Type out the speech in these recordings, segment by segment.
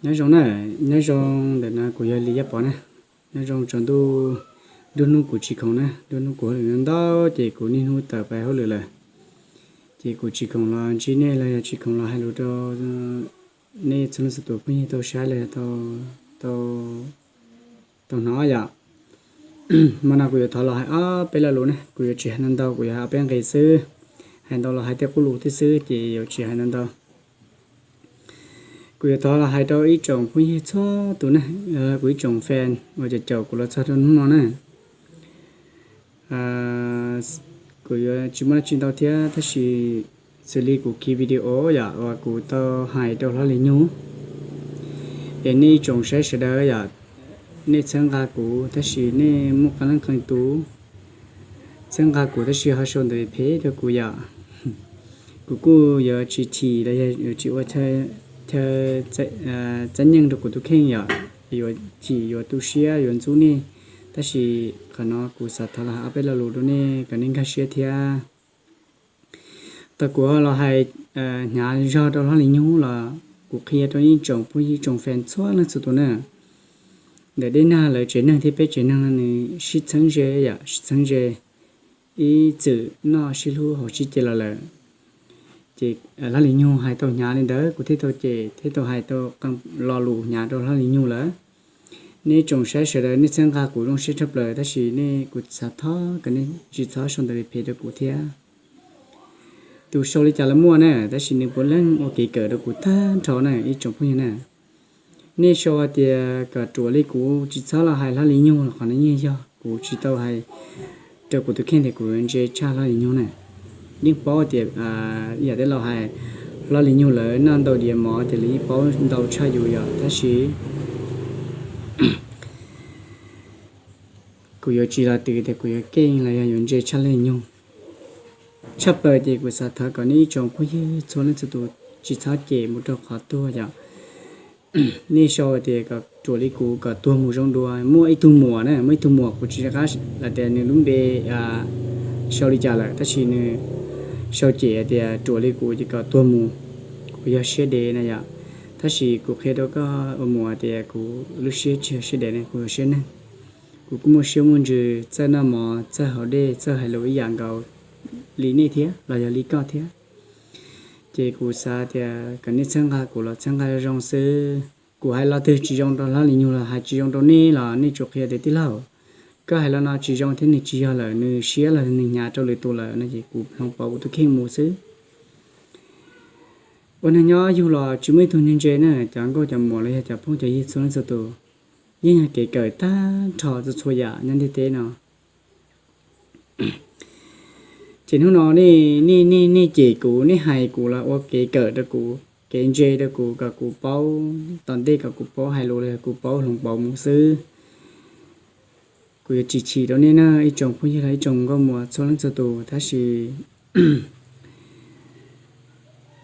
Nyob zoo na, nyob zoo ntawm no kuv yog Lis Yaj Pov na. Nyob zoo tsaus ntuj, nruab hnub kuv tsis khoom na, nruab hnub kuv hauj lwm ntau ntau ces kuv niaj hnub tawm pais hauj lwm lawm. Ces kuv tsis khoom los ntsib nej los yog tsis khoom los hais lus rau nej txhua leej txhua tus phooj ywg tau saib los yog tau, tau hnov yom. Hmo no kuv yuav thov los hais ob peb lo lus ne, kuv yuav tsis hais ntau ntau, kuv yuav hais ob peb nqe xwb. Hais ntau los hais tej qub lus thiab xwb ces yuav tsis hais ntau ntau. Kuv yuav thov los hais rau ib tsoom phooj ywg txhua tus ne, kuv ib tsoom fan uas caum caum kuv los txog rau hnub no na. Kuv yuav tsis muaj dab tsi ntau thiab tab sis xws li kuv khi video yom uas kuv tau hais rau Hlob Lis Nyug, es nej ib tsoom saib sawv daws yom, nej txhawb nqa kuv tab sis nej muaj qee leej qee tus txhawb nqa kuv tab sis ho sau ntawv phem rau kuv yom. Kuv kuj yuav tsis chim los yog yuav tsis ua chaw txab nyeej rau kuv tus kheej yom, yuav chim yuav tu siab yuav ntxub nej, tab sis qhov no kuv xav thov los hais ob peb lo lus rau nej kom nej nkag siab thiab. Tau kuv los hais hnyav zog rau Hlob Lis Nyug los kuv qhia rau ib tsoom phooj ywg tsoom fan txhua leej txhua tus na, ntawm dej nag lawv tsev neeg thiab peb tsev neeg no nws sib txheeb ze yom, sib txheeb ze, ib txwm noj sib hlub haus sib ce los lawm. Ces Hlob Lis Nyug hais tau hnyav li ntawd kuv thiaj tau cem thiab tau hais tau qee lo lus hnyav rau Hlob Lis Nyug lawm. Nej tsoom saib sawv daws nej txhawb nqa kuv zoo siab tshaj plaws tab sis nej kuv xav thov kom nej tsis txhob sau ntawv phem rau kuv thiab. Tus sau li cas los muaj na, tab sis nws puav leej ua kev kawm rau kuv tag nrho na ib tsoom phooj ywg na. Nej sau hais tias kom ruam li kuv tsis txhob los hais Hlob Lis Nyug los qhov no yeej yog kuv tsis tau hais rau kuv tus kheej tias kuv ntse tshaj Hlob Lis Nyug na. Yeej paub tias yam tej laus hais Hlob Lis Nyug lawv noj ntau diav mov ces lawv yeej paub ntau tshaj yus yom, tab sis kuv yuav tsis los twv tias kuv yuav keej los yog yuav ntse tshaj Hlob Lis Nyug. Tshaj plaws ces kuv xav thov kom nej ib tsoom phooj ywg txhua leej txhua tus tsis txhob cem mus rau qhov tuag yom. Nej sau tias kom ruam li kuv kom tuag mus zoo dua. Muaj ib tug muam na, muaj ib tug muam kuv tsis nco qab hais tias nws lub npe sau li cas lawm tab sis nws sau cem tias ruam li kuv ces kom tuag mus, kuv yog siab dev na yom. Tab sis kuv qhia rau koj ua muam tias kuv lub siab tsis yog siab dev ne, kuv yog siab neeg. Kuv kuj muaj siab muaj ntsws, txawj noj mov, txawj haus dej, txawj hais lus ib yam nkaus li nej thiab los yog li koj thiab. Ces kuv xav tias kom nej txhawb nqa kuv los txhawb nqa zoo zoo xwb. Kuv hais lo twg tsis zoo rau Hlob Lis Nyug los hais tsis zoo rau nej los nej tsuas qhia tias tij laug, koj hais lo no tsis zoo thiab nws tsis yog lawm, nws siab los nws hnyav rau lwm tus lawm no ces kuv hloov pauv kuv tus kheej mus xwb. Ua neeg nyob yug los tsis muaj ib tug ntse na, cov nkauj cov muam los yog cov phooj cov ywg txhua leej txhua tus, yeej yog kev kawm tag nrho txhua txhua yam nyob ntiaj teb no. Ces hnub no nej, nej, nej, nej cem kuv, nej hais kuv los ua kev kawm rau kuv, kev ntse rau kuv kom kuv paub tom ntej, kom kuv paub hais lus los yog kuv paub hloov pauv mus xwb. Kuv yuav tsis chim rau nej na ib tsoom phooj ywg los ib tsoom nkauj muam txhua leej txhua tus, tab sis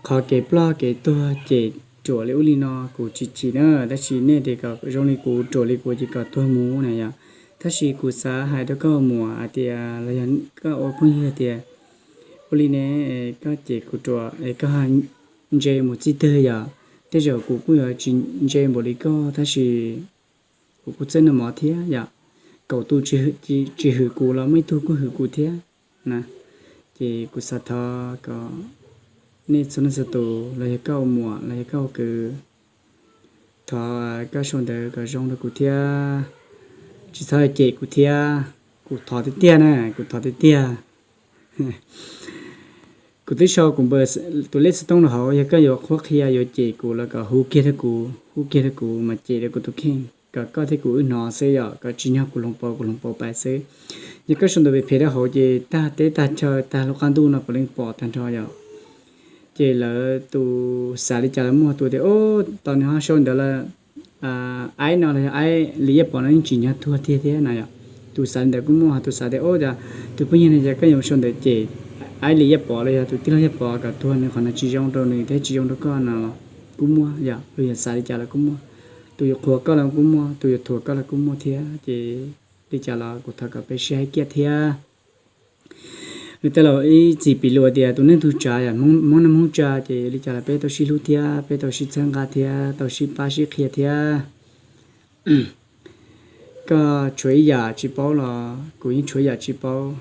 qhov kev ploj kev tuag cem ruam li ub li no kuv tsis chim na, tab sis nej tias kom zoo li kuv ruam li kuv ces kom tuag mus na yom. Tab sis kuv xav hais rau koj muam hais tias los yog koj ua phooj ywg tias ua li ne, koj cem kuv ruam es koj ntse mus txij twg yom. Tej zaum kuv kuj yuav tsis ntse npaum li koj tab sis kuv kuj txawj noj mov thiab yom. Kaum tus tsis hwm kuv los muaj ib tug kuj hwm kuv thiab na. Ces kuv xav thov kom nej txhua leej txhua tus los yog koj ua muam los yog koj ua kwv, thov koj sau ntawv kom zoo rau kuv thiab, tsis txhob cem kuv thiab. Kuv thov tiag tiag na, kuv thov tiag tiag. Kuv twb sau kuv npawb tus lej xov tooj rau hauv, yog koj yuav qhuab qhia yuav cem kuv los kom hu kiag rau kuv, hu kiag rau kuv mas cem rau kuv tus kheej kom koj thiab kuv wb hnov xwb yom, kom tsim nyog kuv hloov pauv kuv hloov pauv pais xwb. Yog koj sau ntawv phem phem rau hauv ces tag teb tag chaw tag lub qab ntuj no puav leej pom tag nrho yom. Ces lawv tus xav li cas los muaj, tus tias o, tos nws ho sau ntawv los aib no los yog aib Lis Yaj Pov no yeej tsim nyog tuag tiag thiab na yom. Tus xav li ntawd kuj muaj, tus xav tias o, tus phooj ywg no yog koj yuav sau ntawv cem aib Lis Yaj Pov los yog tus tij laug Yaj Pov kom tuag, nws qhov no tsis zoo rau nws thiab tsis zoo rau koj no los kuj muaj yom. Tus yuav xav li cas los kuj muaj, tus yuav qhuas koj los kuj muaj, tus yuav thuam koj los kuj muaj thiab. Ces li cas los kuv thov kom peb sib hais kiag thiab. Nws tej laus ib txwm piv lus tias tus neeg tug tsav yog Hmoob neej Hmoob tsav ces li cas los peb tau sib hlub thiab peb tau sib txhawb nqa thiab tau sib pab sib qhia thiab. Koj tshuav ib yam tsis paub los kuv yeej tshuav ib yam tsis paub.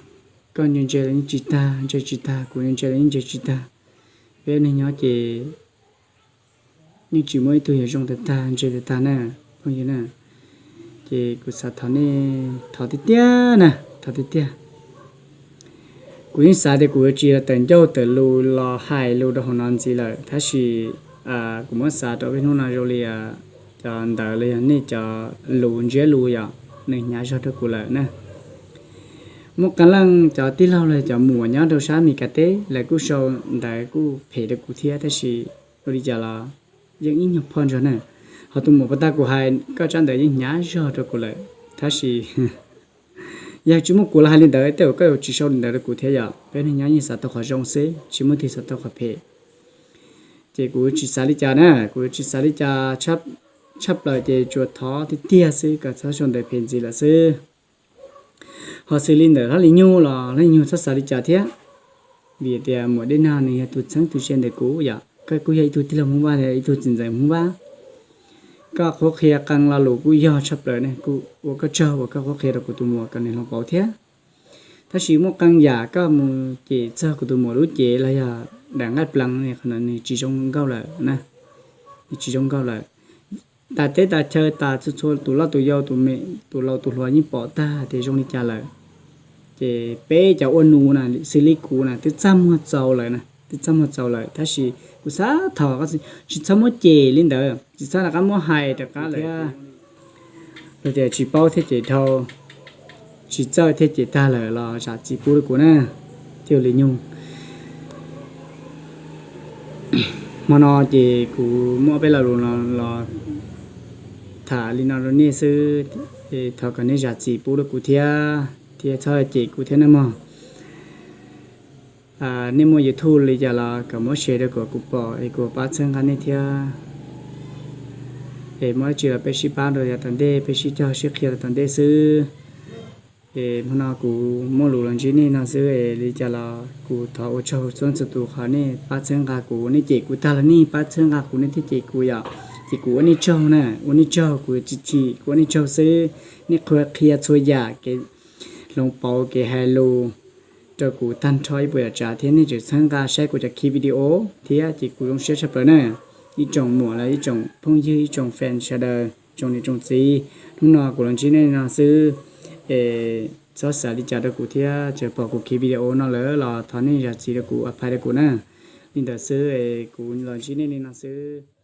Koj ntse ntse los yeej tsis tag, ntse tsis tag, kuv ntse ntse los yeej ntse tsis tag. Peb neeg nyob ces yeej tsis muaj ib tug yog zoo tag tag ntse tag tag na, phooj ywg na. Ces kuv xav thov nej thov tiag tiag na, thov tiag tiag. Kuv yeej xav tias kuv yuav tsis los tawm ncauj tawm lus los hais lus rau hauv no ntxiv lawm, tab sis kuv muab xav rau peb hnub no zoo li cov ntawv los yog nej cov lus ntsiab lus yom, nws hnyav zog rau kuv lawm na. Muaj qee leej cov tij laug los cov muam nyob rau sab Amelikas teb lawv kuj sau ntawv kuj phem rau kuv thiab, tab sis ua li cas los yeej ib nyuag phoj ntsuag na. Ho tus muam puag ta kuv hais koj tsab ntawv yeej hnyav zog rau kuv lawm, tab sis yog tsis muaj kuv los hais li ntawd tej zaum koj yuav tsis sau li ntawd rau kuv thiab yom. Peb neeg nyob yeej xav tau qhov zoo xwb, tsis muaj twg xav tau qhov phem. Ces kuv tsis xav li cas na, kuv tsis xav li cas tshaj plaws ces tsuas thov tiag tiag xwb kom txhob sau ntawv phem ntxiv lawm xwb. Ho xws li ntawm Hlob Lis Nyug los Hlob Lis Nyug txhob xav li cas thiab, vim tias muam Dej Nag nws yog tus txheeb tus ze ntawm kuv yom, koj kuj yog ib tug tij laug Hmoob Vaj, ib tug txiv ntxawm Hmoob Vaj. Koj qhuab qhia qee lo lus kuj yog tshaj plaws ne, kuj ua koj tsaug uas koj qhuab qhia rau kuv tus muam kom nws hloov pauv thiab. Tab sis muaj qee yam koj mus cem txog kuv tus muam lub cev los yog daim nqaij pleev, qhov no nws tsis zoo nkauj lawm na, nws tsis zoo nkauj lawm. Tas teb tas chaw tas txhua txhua tus loj tus yau tus me tus laus tus hluas yeej pom tag tias zoo li cas lawm. Ces peb cov ua nus na xws li kuv na twb txaj muag txaus lawm na, twb txaj muag txaus lawm, tab sis kuv xav thov tsis txhob muab cem li ntawd, tsis txhob rov qab muab hais rov qab lawm thiab. Los tias tsis paub thiab ces dhau, tsis txawj thiab ces tag lawm los zam txim pub rau kuv na, tij Lis Nyug. Hmo no ces kuv muab peb lo lus los tham li no rau nej xwb, thov kom nej zam txim pub rau kuv thiab, thiab txhob cem kuv thiab nawb mog. Nej muaj YouTube li cas los kom muab share rau kom kuv pom es kuv pab txhawb nqa nej thiab. Es muaj dab tsi los peb sib pab rau yav tom ntej, peb sib cog sib qhia rau tom ntej xwb. Es hmo no kuv muaj lus los ntsib nej no xwb, es li cas los kuv thov ua tsaug txhua txhua tus qhov nej pab txhawb nqa kuv, nej cem kuv tag los nej pab txhawb nqa kuv, nej thiaj cem kuv yom. Ces kuv ua nej tsaug na, ua nej tsaug, kuv tsis chim, kuv ua nej tsaug xwb. Nej qhuab qhia txhua yam kev hloov pauv, kev hais lus rau kuv tag nrho ib puas yam tsav thiab nej tseem txhawb nqa saib kuv cov ki video thiab ces kuv zoo siab tshaj plaws na. Ib tsoom muam los ib tsoom phooj ywg, ib tsoom fan sawv daws, tsoom niam tsoom txiv, hnub no kuv los ntsib nej no xwb, es txhob xav li cas rau kuv thiab, txawm pom kuv ki video no lawm los thov nej zam txim rau kuv, a phais rau kuv na. Li ntawd xwb, kuv los ntsib nej li no xwb.